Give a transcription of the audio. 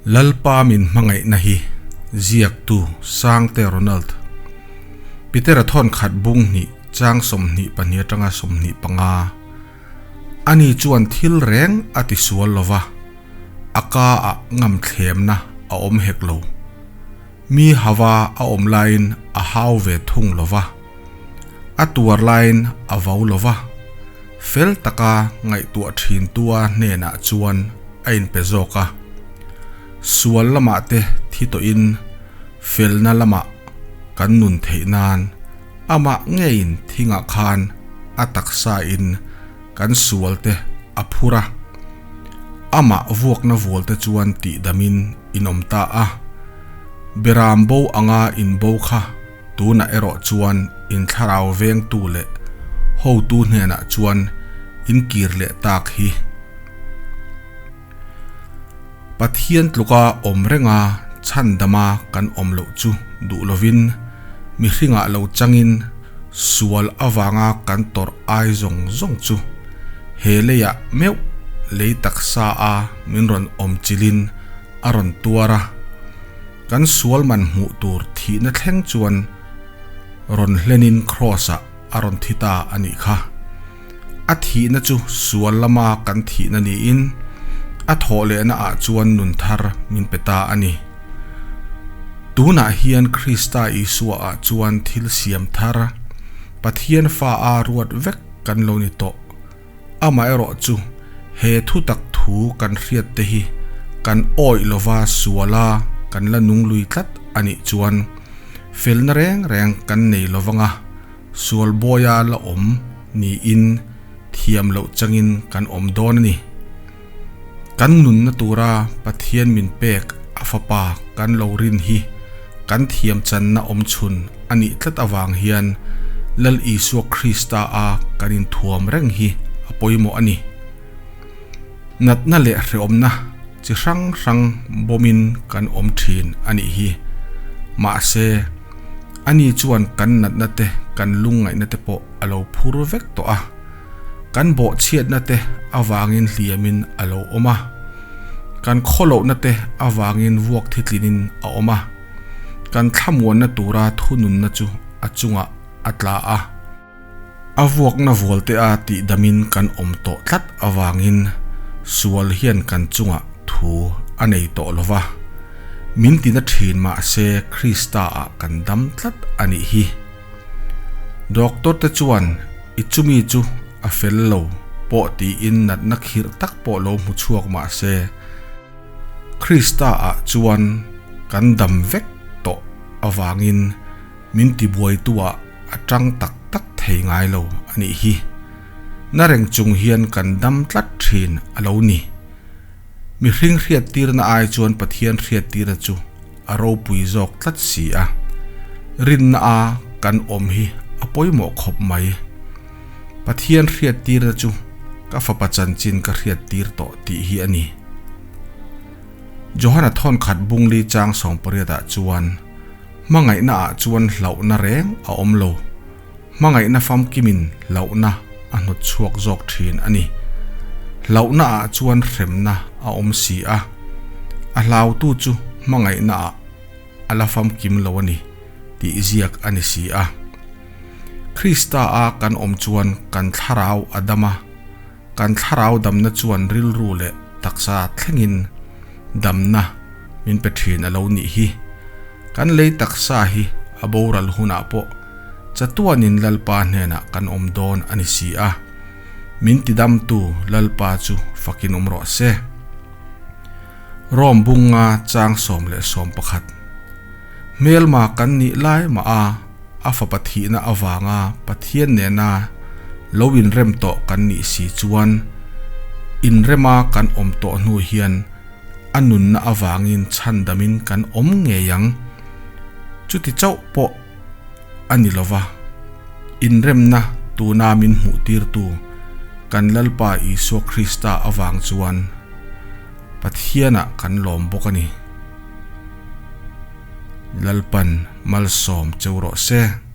Lalpa min hmangaihna hi ziaktu Sangte Ronald Petera thawn khat bung hnih chang 22 atanga 25. Ani chuan thil reng a ti sual lo va, a ka ah ngam thlemna a awm hek lo. Mi hava a awm laiin a hau ve thung lo va, a tuar laiin a vo lo va, fel taka ngaihtuah thintua hnenah chuan a inpe zawk a. Sual lamah te thi tawhin felna lamah kan nun theih nan amah ngeiin thingah khan a taksa in kan sual te a phur a, amah vuakna vual te chuan tihdamin in awm ta a. Beram bo anga in bo kha tunah erawh chuan in thlarau vengtu leh hotu hnenah chuan in kir leh tak hi. Pathian tluka awm renga chhandama kan awm loh chu duh lovin mihringah lo changin sual avanga kan tawrh ai zawng zawng chu he leiah meuh lei taksa a min rawn awm chilhin a rawn tuar a, kan sual man hmuh tur thihna thleng chuan rawn hlenin Kraws-ah a rawn thi ta a nih kha. A thihna chu sual lama kan thihna niin a thawh lehna ah chuan nun thar min pe ta a ni. Tunah hian Krista Isua ah chuan thil siam thar, Pathian fa a ruat vek kan lo ni tawh. Amaherawh chu he thutak thu kan hriat te hi kan awih lova suala kan la nung lui tlat a nih chuan felna reng reng kan nei lovanga, Sual bawia la awm niin thiam loh changin kan awm dawn a ni. Kan nunna tura Pathian min pek a fapa kan lo rin hi kan thiam channa awm chhun a nih tlat avang hian Lal Isua Krista a kan inthuam reng hi a pawimawh a ni. Natna leh hreawmna chi hrang hrang bawmin kan awm thin a nih hi. Mahse. Ani chuan kan natna te, kan lungngaihna te pawh a lo phur vek tawh a. Kan bawhchhiatna te avangin hliamin a lo awm a. Kan khawlohna te avangin vuak thitlinin a awm a. Kan thlamuanna tura thununna chu a chungah a tla a. A vuakna vualte a tihdamin kan awm tawh tlat avangin sual hian kan chungah thu a nei tawh lo va, min tina thin mah se Krista-ah kan dam tlat a nih hi. Doctor te chuan i chumi chu a fel lo pawh tiin natna khirh tak pawh lo hmu chhuak mah se Krista-ah chuan kan dam vek tawh avangin Min tibuaituah a tang tak tak thei ngai lo a nih hi. Na reng chung hian kan dam tlat thin a lo ni. Mihring hriattirna ai chuan Pathian hriattirna chu a ropui zawk tlat si a. Rinna a kan awm hi a pawimawh khawp mai. Pathian hriattirna chu ka fapa chanchin ka hriattir tawh tih hi a ni. Johana thawnkhat bungli chang 18 ah chuan. Hmangaihna ah chuan hlauhna reng a awm lo. Hmangaihna famkimin hlauhna a hnawt chhuak zawk thin a ni. Hlauhna ah chuan hremna a awm si a, a hlautu chu hmangaihna ah a la famkim lo a ni tih ziak a ni si a. Krista a kan awm chuan kan thlarau a dam a, kan thlarau damna chuan rilru leh taksa thlengin damna min pe thin a lo nih hi. Kan lei taksa hi a boral hunah pawh chatuanin Lalpa hnenah kan awm dawn a ni si a, min tidamtu Lalpa chu fakin awm rawh se. Rom bunga chang 11. Hmelma kan nih lai mah a, a fapa thihna avanga Pathian nena lo inrem tawh kan nih si chuan, inrema kan awm tawh hnu hian a nunna avangin chhandamin kan awm ngei ang. Chuti chauh pawh a ni lova, inremna tuna min hmuhtirtu kan Lalpa Isua Krista avang chuan Pathianah kan lawm bawk a ni. Lalpan malsawm cheu rawh se.